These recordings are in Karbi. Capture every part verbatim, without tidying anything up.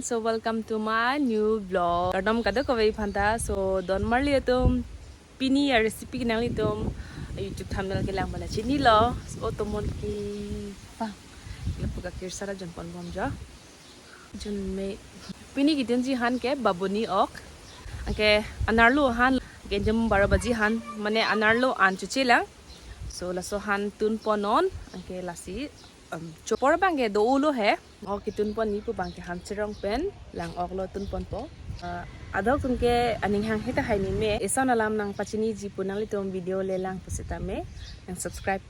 So welcome to my new vlog. Kardom kadokave aphanta. So don marli atum, pini a recipe ke nanglitum YouTube thumbnail kelang pen chinilo. So tomon ke pa. Lapu ka kirsara jon ponbom jo. Jun me. Pini kitunji han ke babuni ok. Anke anerlo han ke jam baro baji han, mane anerlo an chuche lang. So laso han tun ponnon, anke lasi um, chopor abang ke do-olo he. Ok ketun ponji pu abang ke han cherong pen lang ok lo tun ponpo. Uh, adok atum ke aning hanghe tahai ni me. Eson alam nangpachiniji pu nanglitum video le lang pusitame nang subscribe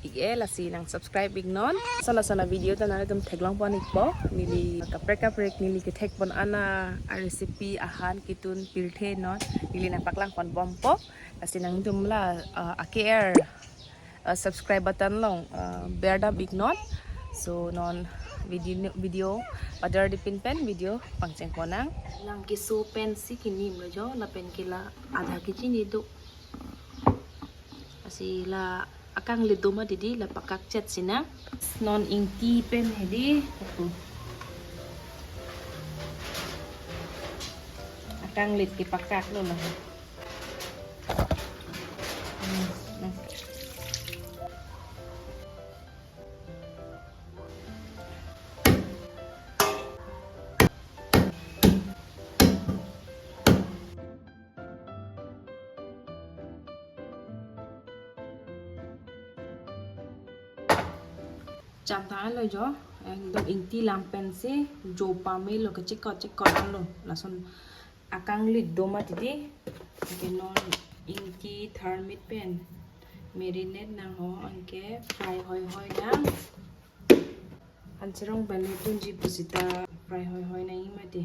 ik-e, lasi nang subscribe iknon. Sona sona video ta nanglitum theklong pon ikpo. Neli kaprek kaprek neli kethek pon ana a recipe ahan ketun pirthe non neli nangpaklang ponbompo. Lasi nanglitum la uh, a K R uh, subscribe button along uh, berdam iknon. So non video video padar di pin pen video pangcheng ponang. Lang keso pensi kinim lo jo, lapen ke la adha kechini do. Lasi la akanglit do ma didi, la pakak chet sinang. Non ingti pen hedi. Akanglit kepakak lo la. Hmm, nah. Cham tanglo jo, ekdom ingti lang pensi jo pamelo, kechikot chikot lo. Lason akanglit do ma didi. Anke non ingti tharmit pen marinate nang ho, anke fry hoi hoi nang. Han cherong pen le tunji pusita fry hoi hoi nangji mati.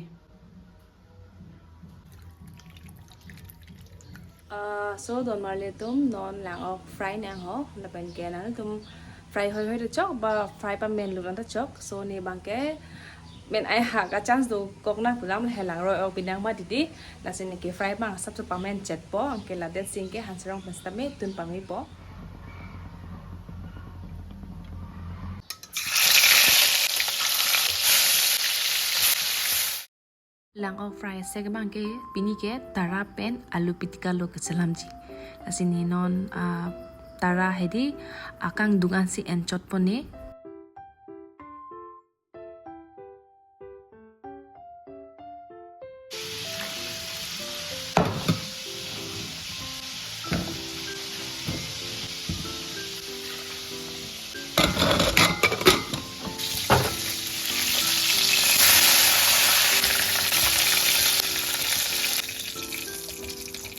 Uh, so don marli atum, non lang ok fry nang ho, lapen ke nangtum fry hoi hoi ta chok ba fry pamenlo ta chok. So ne abang ke men ai ha ka chance dokok nang pu alam le lang roi ok pinang ma didi. Lasi ne ke fry abang sap sap pamen chetpo, anke ladet si ke han cherong pen sitame tun pamepo. Lang ok fry sek abang ke pini ke tara pen alu pitika lo kechelamji. Lasi ne non ah, tara hedi akangdung ansi enchot pon ne.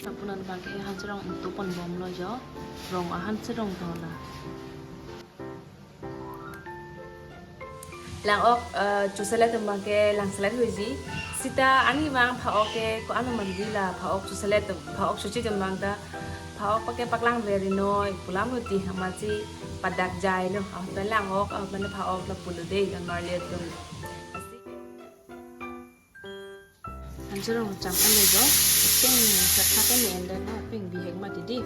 Lapunan abang ke han cherong ingtu ponbomlo jo. Rong ahan cherong dola. Lang ok eh, chuselet atum abang ke langselet huji. Sita ani abang pha ok ke ko-an aman di la pha ok chuselet atum, pha ok chuche atum abang ta pha ok abang ke paklang veri noi pu alam lo ti, amatsi padak jailo. Ahut pen lang ok, ahut pen pha ok lapulo dei don marli atum. Han cherong cham an lo jo, peng sat sat an ni enda na peng bihek ma didi.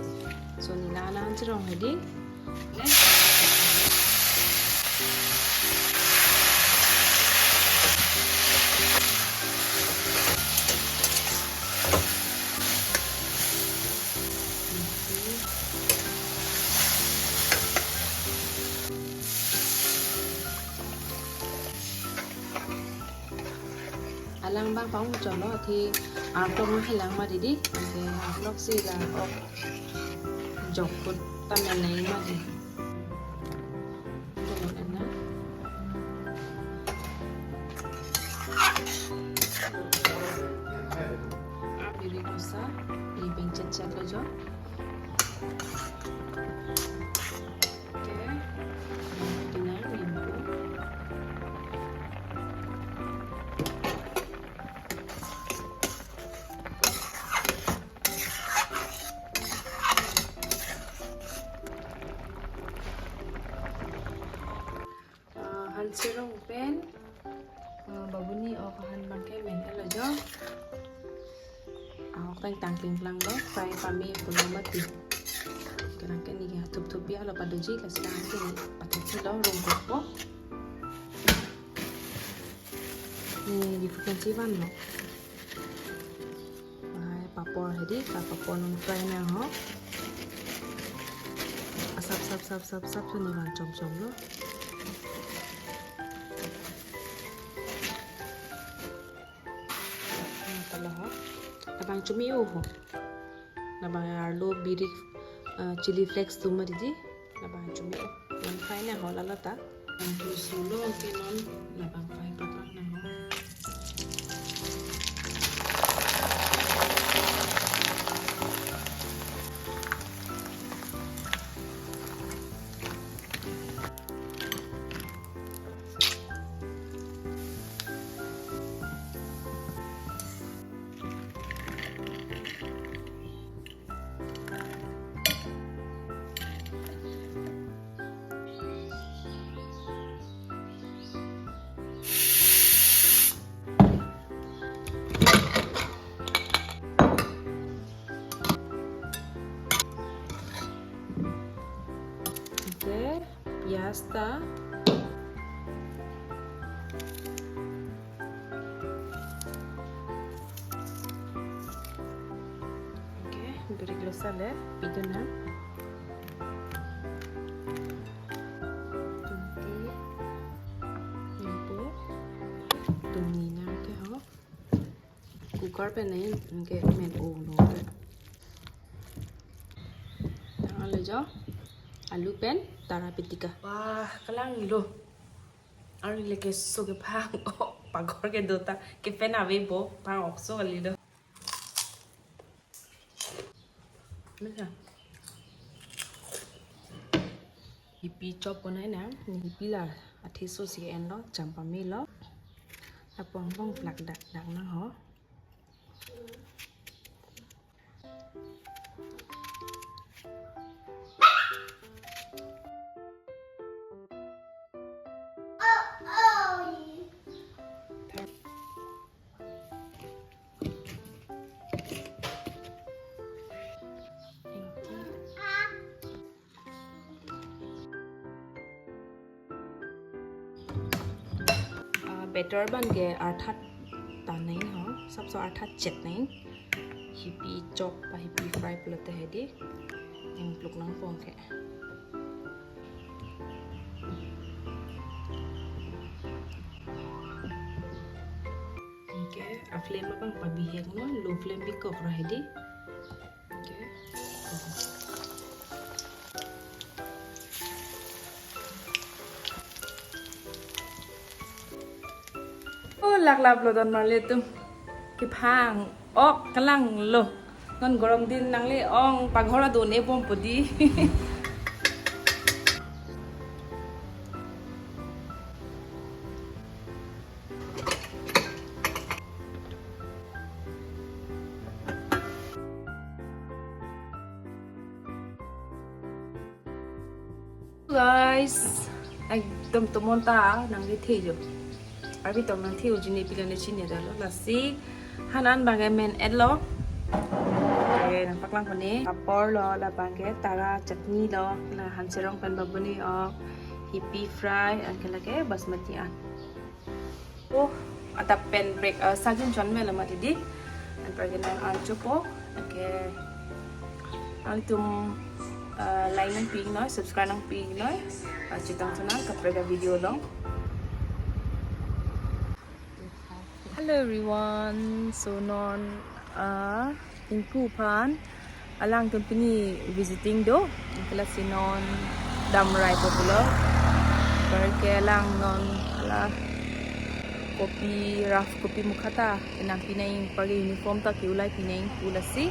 So ne la la han cherong hedi. Ne? Alang abang pang cholo thi arlok ma helang ma didi, anke arlok si la ok jok put ta menai ma di. Tulun ena. Biri kusa, i bengchet chet lo jo. Oke. Dengan limbu. Ah, han cherong pen ah, babuni ok han abang ke men-et lo jo. Ah, ok tang tang kling klang lo, fry pame pulo mati. Kerang ke ne ke thup thup ya lo padoji, lasi tang ke ne pathek lo rong kokpo. Ni di phukan chivan lo. Hai, papor hedi, ka papor non fry nang ho. Asap sap sap sap sap suni bang chom chom lo. Tala ho. Labang chumi-o ho. Labang arlo birik, eh, chili flakes tu ma didi. Labang chumi-o. Non fry nang ho lalo ta. Labang tu sulo ke non labang fry papak nang ho. Okay, piyaj ta. Okay, birik lo sale, pidun na. Tungki, nimpo, tungni nang ke ho. Cooker pen nai ke men o lo. Tang alo jo, alu pen tara pitika. Wah, kalang lo. Arni le keso kephang, oh, paghor kedo ta, ke fan ave bo, phang okso kali do. Mesa. Hipi chop konai nang, hipi la, athe so si en lo, cham pame lo. Apong pong plak dak dak nang ho. Ah, batter abang ke arthat tan nai ho, sapso arthat chet nai. Hipi chop pa hipi fry pulote hedi. Ingpluk nangpo ke. Okay, a flame abang pabihek non, low flame bikok ra hedi. Okay. Oh, laklap lo don marli atum. Kephang, ok, kalang lo. Non gorom din nangli ong paghor adon-e bom pudi. Guys, ekdom tomon ta nangri the jo. Arbi tong nang the uji ne pila ne chini dalo. Lasi han an bang ke men et lo. Eh, nangpaklang kone. Papor lo, labang ke tara chutney lo, la han serong pen babuni ok, hipi fry, anke lake basmati an. Oh, adap pen break, eh, sajun chon me lama didi. Anparke nang an chopo. Okay. Nangtum, eh, like nangpi noi, subscribe nangpi noi. Eh, chetong chonang kaprek avideo along. Hello everyone. So non, eh, ingku aphan alangtum pini visiting do, lasi non damrai po pulo. Anparke alang non la kopi, rough kopi mukha ta inang pinai, anparke uniform ta ke-ulai pinai pu lasi,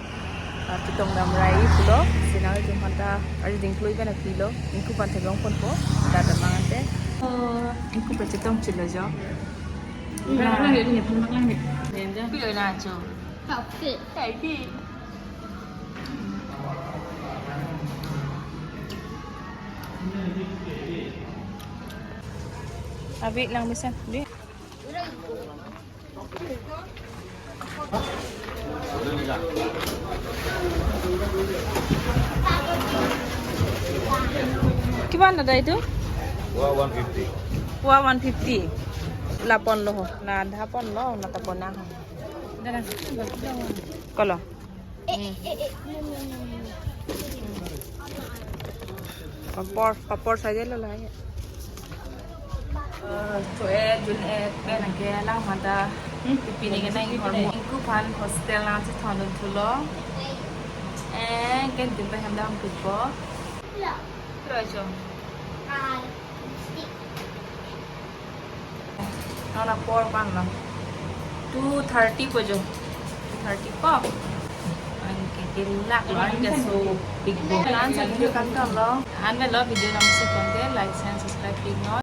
ah, chetong damrai pulo. Si nangtum aphan ta ari dingklui kan apilo, ingku aphan theklong ponpo, ta damang ante. Oh, ingku aphan chetong chilo jo. Pilo na cho. Kafe. Kafe. Abi lang bisan, di. Kiman dada itu? Poa one fifty. Poa one fifty. Lapon lo ho, na dha pon lo, na tapon na ho. Kolo. Papor, papor saja lo lah ya. Eh, to eh, jun eh, pen ke lang mata. Pini ke nang hormu. Ingku aphan hostel nang chethondun thulo. Eh, ken tin pa hamdam tupo. Terus jo. Non apor pan lo. Two thirty po jo. Two thirty po. An ke kelak lo, an ke so big bo. An sa video kan kan lo. An me lo video nang si konte, like and subscribe pik non.